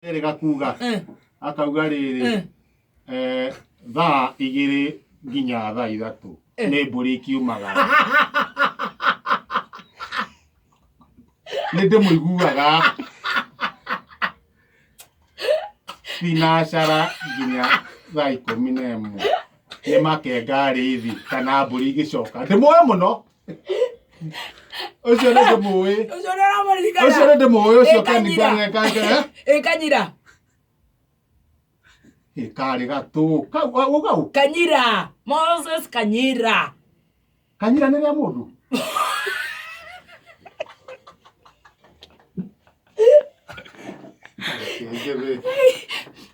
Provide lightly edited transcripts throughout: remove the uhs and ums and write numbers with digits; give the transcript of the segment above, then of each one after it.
Rĩrĩ gakuga akauga rĩrĩ thaa 2 nginya thaa 3 nĩ mbũri ikiumaga. Nĩ ndĩmũiguaga thinacara nginya thaa 11 nĩ makenga rĩthi kana mbũri igĩcoka. Ndĩmũĩ mũno. Ũcio nĩ ndĩmũĩ. Ũcio nĩ ũramũririkana? Ũcio nĩ ndĩmũĩ ũcio. Ĩ Kanyira. Kani. Ĩ Kanyira. Karĩ gatũ kau gau. Kanyira, Moses Kanyira. Kanyira nĩ rĩa mũndũ.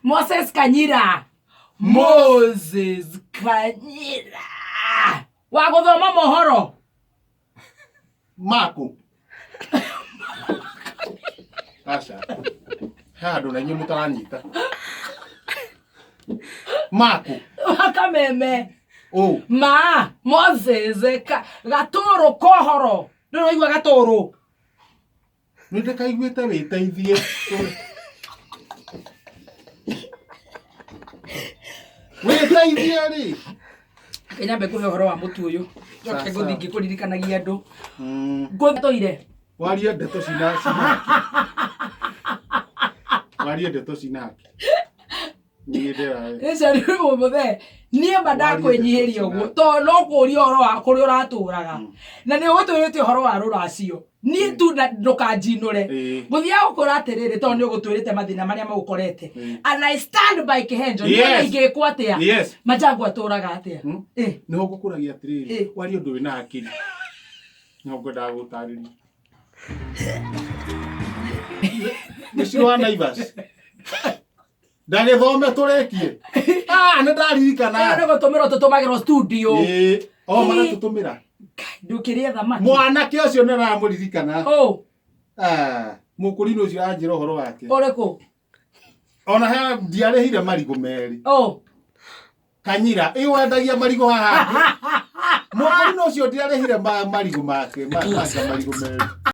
Moses Kanyira, Moses Kanyira wa gũthoma mohoro. Maku aca he handũ na inyuĩ mũtaranyita maku. Wakameme. Ũ. Ma Moses gatũrũ kohoro, ndũrĩ waigua gatũrũ? Nĩ ndĩkaiguĩte wĩteithie wĩteithie rĩ. Kenya mbe ngũhe ũhoro wa mũtu ũyũ, njoke Sawa. ngũthiĩ ngĩkũririkanagia andũ ngũtũire. Warie ndeto cina cinaki, warie ndeto cinaki, niĩ ndĩra Ũcio nĩ mũmũthee, niĩ ma ndakwĩnyihĩria ũguo tondũ no kũria ũhoro wa kũrĩa ũratũraga na nĩ ũgũtwĩrĩte ũhoro wa rũracio, niĩ tu na ndũkanjinũre. Ngũthiaga gũkwĩra atĩrĩrĩ, tondũ nĩ ũgũtwĩrĩte mathĩna marĩa magũkorete, and I stand by Kĩhenjo, niĩ ona ingĩkwo atĩa. Manjangu atũraga atĩa? Nĩho ngũkũragia atĩrĩrĩ, warie ũndũ wĩna hakiri, nĩho ngwendaga gũtarĩria mũciĩ wa Naivas ndagĩthome tũrĩkie. Ah, nĩ ndaririkana. Ĩyo nĩ gũtũmĩrwo tũtũmagĩrwo studio. Ĩĩ, o maratũtũmĩra. Ndũkĩrĩe thamaki. Mwanake ũcio nĩ aramũririkana. Ũ. Ah, mũkũrinũ ũcio anjĩra ũhoro wake. Ũrĩkũ? Ona he ndiarĩhire marigũ merĩ. Ũ. Kanyira ĩ wendagia marigũ haha. Mũkũrinũ ũcio ndiarĩhire marigũ make, marigũ merĩ.